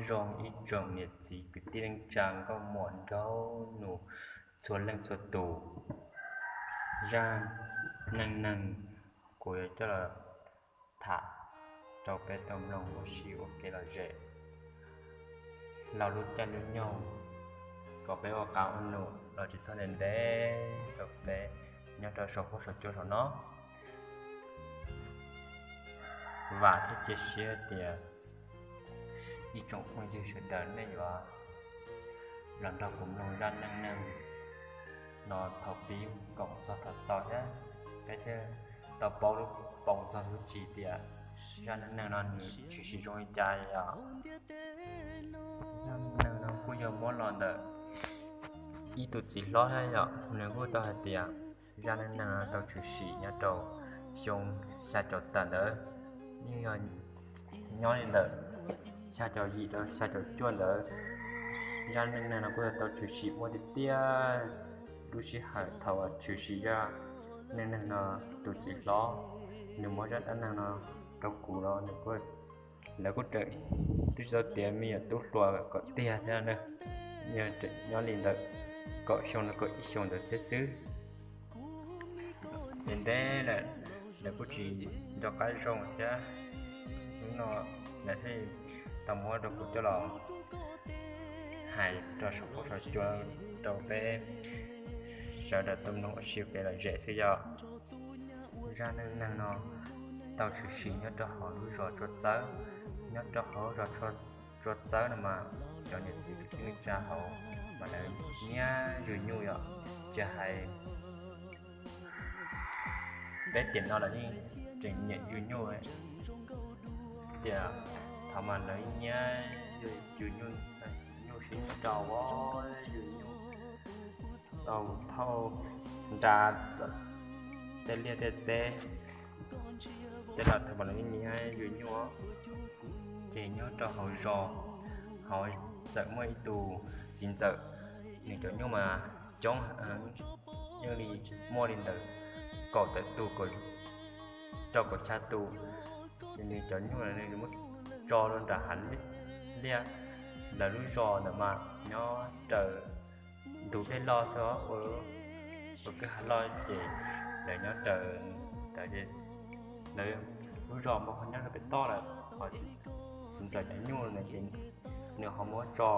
Zoo ib tsoom niam txiv kwv tij neej tsa nkauj muam nraug nus txhua leej txhua tus, zaj neej neeg kuv yuav coj los tham rau peb tau mloog ua si ua kev lom zem laug lub caij lub nyoog, kom peb ua qab ua num los tsis txhob ntev ntev rau peb nyob rau saum huab saum cua saum no. Vam thiab cia siab tias ib tsoom phooj ywg sawv daws nej yuav los nrog kuv mloog zaj neej neeg no thaum pib kom txog thaum xaus thiab, peb thiaj tau paub lub poob txog lub tsis tias zaj neej neeg no nws tshwm sim zoo li cas os. Zaj neej neeg no kuj yog muab los ntawm ib tug txiv hlob thiab yom, nws kuj tau hais tias zaj neej neeg no tau tshwm sim nyob rau xyoo xya caum tawm ntawd, yeej yog nyob li ntawm xya caum yim rau xya caum cuaj ntawd. Zaj neej neeg no kuj yog tau tshwm sim muaj tiag tiag. Lub sij hawm thaum uas tshwm sim zaj neej neeg no, tus txiv hlob nws muab zaj dab neeg no rau kuv los nws kuj, lawv kuj tseem twb tsis tau tiav me nyuam tub hluas kom tiag thiab na, nyob li ntawm kaum xyoo rau kaum ib xyoo ntawd thiab xwb. Ntev ntev lawm, lawv kuj tsis nco qab zoo thiab. Hnub no lawv thiaj tau muab rau kuv coj los hais rau saum huab saum cua rau peb sawv daws tau mloog ua si kev lom zem xwb yom. Zaj neej neeg no tau tshwm sim nyob rau hauv lub zos Tsua Txawb. Nyob rau hauv lub zos Tsua Txawb no mas cov niam txiv kwv tij neej tsa hauv mas lawv nyiam yug nyuj yom, tsis hais teb tiam no lawv yeej tseem nyiam yug nyuj tias thaum mas lawv nyiam yug nyuj, nyuj sib nraus, yug nyuj tau thauj nra tej liaj tej teb. Tej laus thaum mas lawv yeej nyiam yug nyuj. Ces nyob rau hauv zos hauv txawm muaj ib tus txiv ntxawm, nws cov nyuj mas coob heev, yeej li muaj li ntawm kaum tawm tus, rau kaum xya tus. Ces nws cov nyuj nws muab tso rau nram hav liaj. Lawv lub zos ntawd mas nyob raws ntug dej loj xwb, ua kwj ha loj ces lawv nyob raws ntawd. Lawv lub zos mas ho nyob rau pem toj lawm, ho txiv ntxawm cov nyuj no ces nws ho muab tso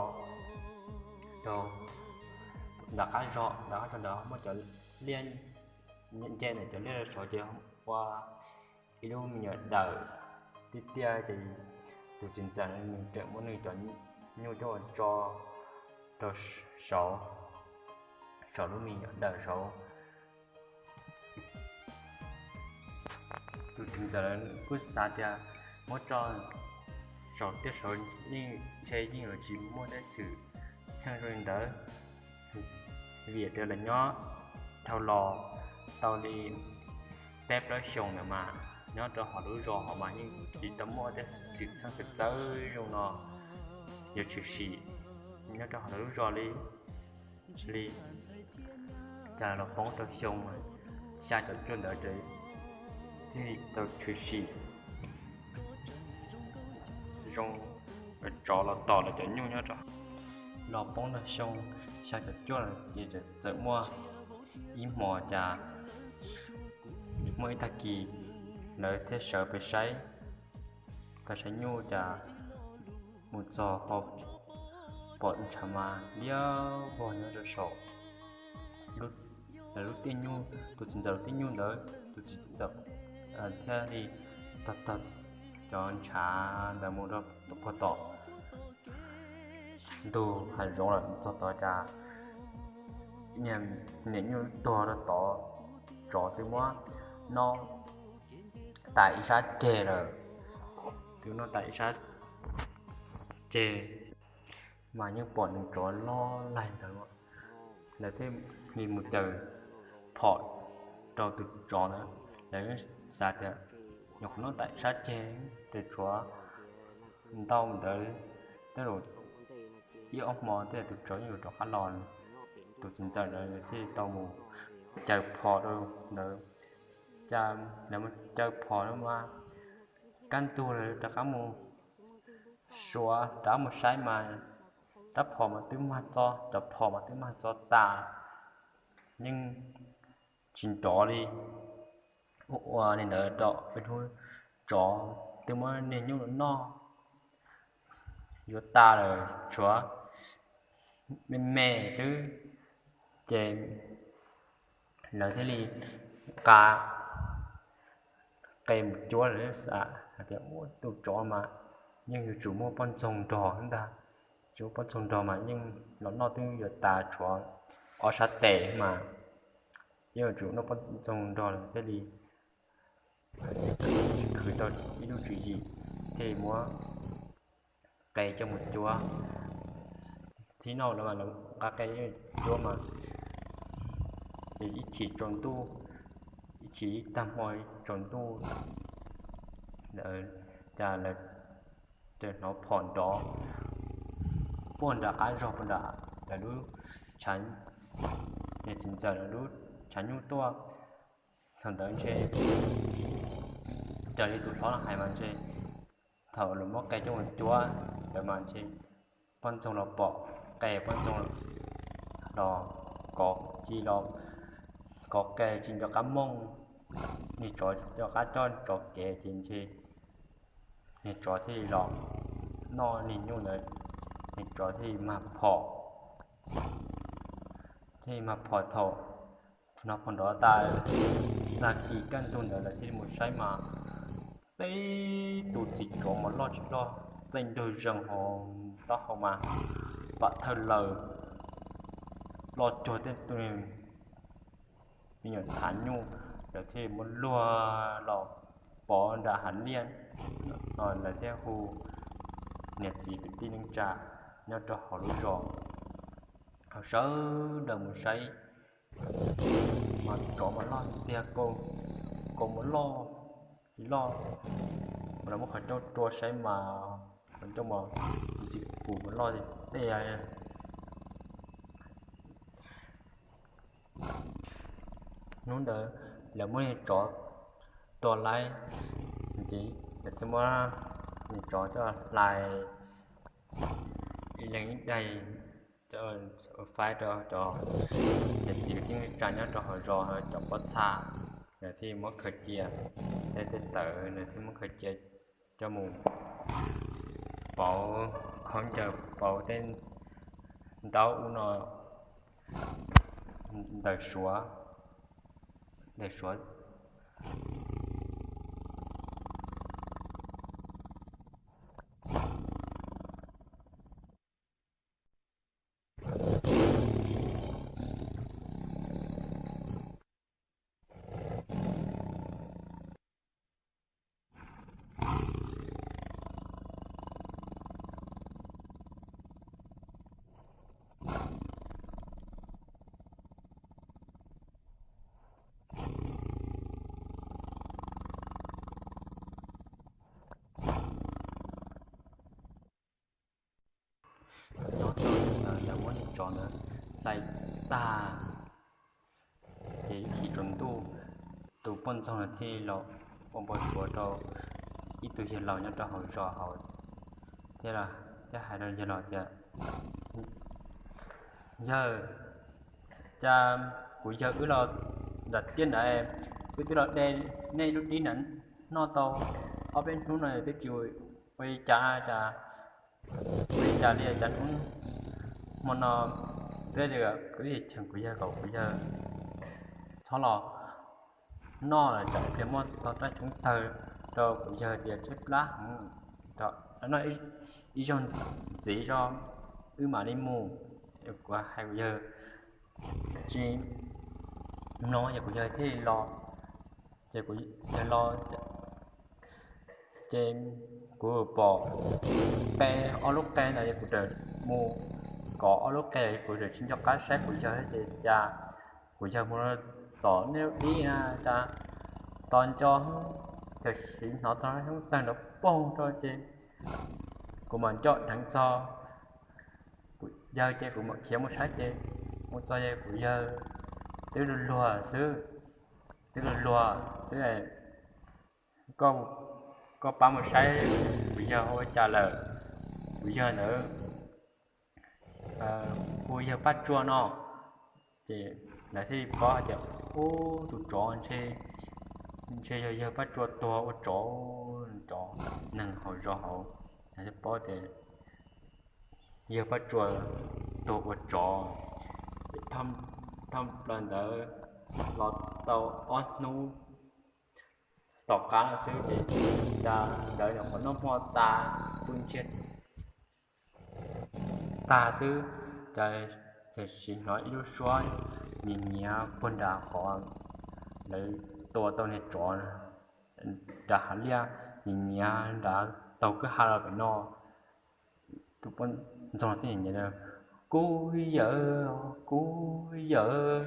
rau nram qab zos, nram qab zos ntawd muaj cov liaj, nce ntawm cov liaj rau saud ces ua ib lub me nyuam dawm tiaj tiaj. Ces tus txiv ntxawm nws tseem muab nws cov nyuj coj mus tso rau saud, saum lub me nyuam dawm saud. Tus txiv ntxawm kuj xav tias muab tso saum tiaj saud yeej ntshe yeej yuav tsis muaj tej xwm txheej zoo li ntawd, vim tias lawv nyob dhau los tau li peb plaub xyoos ntawd mas nyob rau hauv lub zos hauv mas yeej tsis tau muaj tej xwm txheej txawv txawv zoo no yuav tshwm sim nyob rau hauv lawv lub zos li. Li cas los poob rau xyoo xya caum cuaj ntawd thiaj li tau tshwm sim zoo, tsov los tom lawv cov nyuj nyob rau, los poob rau xyoo xya caum cuaj ces txawm muaj ib hmos cas muaj ib tag kis lawv thiaj sawv pem saib, pem saib nyuj cas mus txog pom ntshav mas liab vog nyob rau saum lawv lub tiaj nyuj, tus txiv ntxawm lub tiaj nyuj ntawd. Tus txiv ntxawm thiaj li tog tog cov ntshav ntawd mus rau tom pog tom ntug hav zoov lawm, txog tod cas niag nyuj tuag rau tod, tsov twb muab noj tas ib sab ceg lawm, twb noj tas ib sab ceg, mas yeej pom nws tsov loj laig ntawd. Lawv thiaj li mus caws phom rau tus tsov ntawd, lawv xav tias nyuam qhuav noj tas ib sab ceg, ces tshuav ntau ntawd, tej zaum ib ob hmo tej tus tsov yeej yuav rov qab los. Tus txiv ntxawm ntawd thiaj tau mus caws phom rau ntawd, cas lawv mus caws phom rau mas kaj ntug lawv rov qab mus Suav rov mus saib mas rab phom mas twb mag txo, cov phom mas twb mag txo tas, yeej tsis nrov li. Ua ua li ntawd rau peb hnub, tsov twb muab niag nyuj noj yuav tas lawm, tshuav me me xwb. Ces lawv thiaj li nqa qe mus cuab lawm, xav hais tias tus tsov mas yeej yuav tsum muaj poj ntxoog nrog ntag, tsis muaj poj ntxoog nrog mas yeej los noj twb yuav tas, tshuav ob sab tes mas yeej yuav tsum noj poj ntxoog nrog lawm thiaj li khwv tau ib lub tswv yim, thiaj li muab qe coj mus cuab. Thib no lawv nqa qe cuab mas ib chim tsaus ntuj, ib chim ib tag hmo tsaus ntuj, cas lawv hnov phom nrov puag nram qab zog puag nram lawv lub tshav, niag txiv ntxawm lawv lub tshav nyuj tuaj. Thaum ntawd ntshe raws li tus hlob no hais mas ntshe thaum lawv muab qe coj mus cuab ntawd mas ntshe poj ntxoog los pom qe, poj ntxoog los kov, cia li los kov qe tsis nco qab mooj, niag tsov nco qab coj tsov kev ces ntshe niag tsov thiaj li los noj niag nyuj ntawd, niag tsov thiaj li mag phom, thiaj li mag phom. Thaum hnov phom nrov tas, tag kis kaj ntug ntawd lawv thiaj li mus saib mas tib tug txiv tsov mas loj tsis loj, txaij nraug zees hauv taub hau mas pam thawj lawm, loj cuag tej tug me nyuam thav nyuj. Lawv thiaj li muab luag los pov nram hav liaj no, lawv thiaj hu niam txiv kwv tij neej tsa nyob rau hauv lub zos, hauv sawv daws mus saib mas tsov mas loj tiag, kaus mas loj, loj, mas lawv muab qhov ncauj rua saib mas qhov ncauj mas ntxim pum mas loj tiag tiag. Hnub ntawd lawv muab niag tsov tua laib, ces lawv thiaj muab niag tsov coj hlais ib leeg ib daig, faib rau cov niam txiv kwv tij neej tsa nyob rau hauv zos, cov pob txha, lawv thiaj muab khaws cia, tej tawv lawv thiaj muab khaws cia coj mus pauv khaub ncaws, pauv tej ntaub ub no ntawm Suav, ntawm Suav. Nyob rau ntawd lawv muab niag tsov ntawd hlais tag, ces ib chim tsaus ntuj, tus poj ntxoog ntawd thiaj los ua npau suav rau ib tug yawg laus nyob rau hauv zos hauv, thiab hais rau yawg laus tias, Yawg, cas kuv yawg wb los nram tiaj ntawd, wb twb los de nej lub dib ntawd noj tau ob peb hnub no twb tsis ua li cas, cas ua li cas li, cas hnub hmo no twb tias kuv cheem kuv yawg kom kuv yawg txhob los noj lawm, tsam ib pliag muaj tog rab choob tawg rau kuv yawg tias tshaib plab heev, noj ib zaug ntxiv tso wb mam li mus. Kuv hais kuv yawg tsis mloog ces kuv yawg thiaj li los, ces kuv yawg los ces kuv pom qe, ob lub qe ntawd es kuv txawm mus kov ob lub qe, kuv txawm tsis nco qab saib kuv yawg ces cas kuv yawg mus tom nej lub dib na, cas tos nco, tam sim hnov tog rab choob tawg nrov poog rau ces kuv mam nco dheev txog kuv yawg ces kuv mam khiav mus saib ces mus txog ces kuv yawg twb luag luag xwb, twb luag luag xwb. Koj pab mus saib kuv yawg ua cas lawm? tus yawg ntawd hu yawg Paj Tsua no. Ces lawv thiaj li paub hais tias, ub, tus tsov ntshe yog yawg Paj Tsua tuag ua tsov, cov neeg hauv zos hauv lawv thiaj paub tias yawg Paj Tsua tuag ua tsov. Ces dhau plaws ntawd los tau ob hnub tom qab no xwb ces ntawd nyuam qhuav noj hmo tas pw ntsiag tag xwb, ces sim hnov ib lub suab nyiav nyiav puag nram qhov lawv tua tau niag tsov nram hav liaj, nyiav nyiav nrad taug kwj ha los pem no. Tus poj ntxoog thiaj nyiav, kuv yawm, kuv yawm,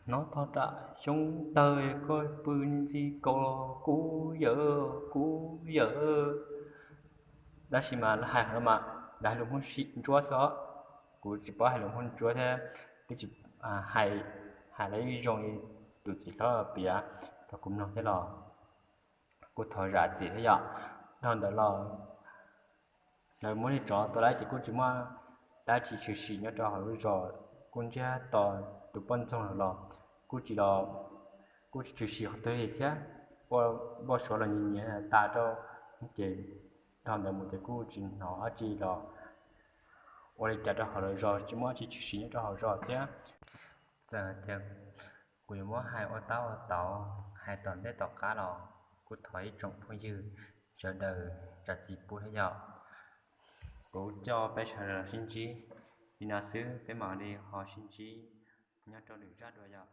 hnov tog ram xyoob tawg koj pw ntxi kaus los kuv yawm, kuv yawm. Tab sis mas lawv hais qhov no mas lawv hais lus Hmoob Ntsuab xwb os. Kuv tsis paub hais lus Hmoob Ntsuab thiab, twb tsis hais, hais lawv yeej zoo li tus txiv hlob piav rau kuv mloog thiab los kuj thov zam txim thiab yom. Dhau ntawd los lawv muab niag tsov tua lawm ces kuj tsis muaj dab tsi tshwm sim nyob rau hauv lub zos, kuj ntsiag to tus poj ntxoog los kuj tsis los, kuj tsis tshwm sim qhov twg li thiab. Ua npau suav los nyiav nyiav tas rau, ces dhau ntawd mus ces kuj tsis hnov dab tsi los ua li cas rau hauv lawv zos, tsis muaj dab tsi tshwm sim nyob rau hauv zos thiab. Txawm tias kuv yuav muab hais ua tab ua tauv hais tom ntej tom qab los kuj thov ib tsoom phooj ywg sawv daws zam txim pub thiab yom. Kuv coj peb sawv daws los sib ntsib li no xwb, peb mam li ho sib ntsib nyob rau lwm zaj dua yom.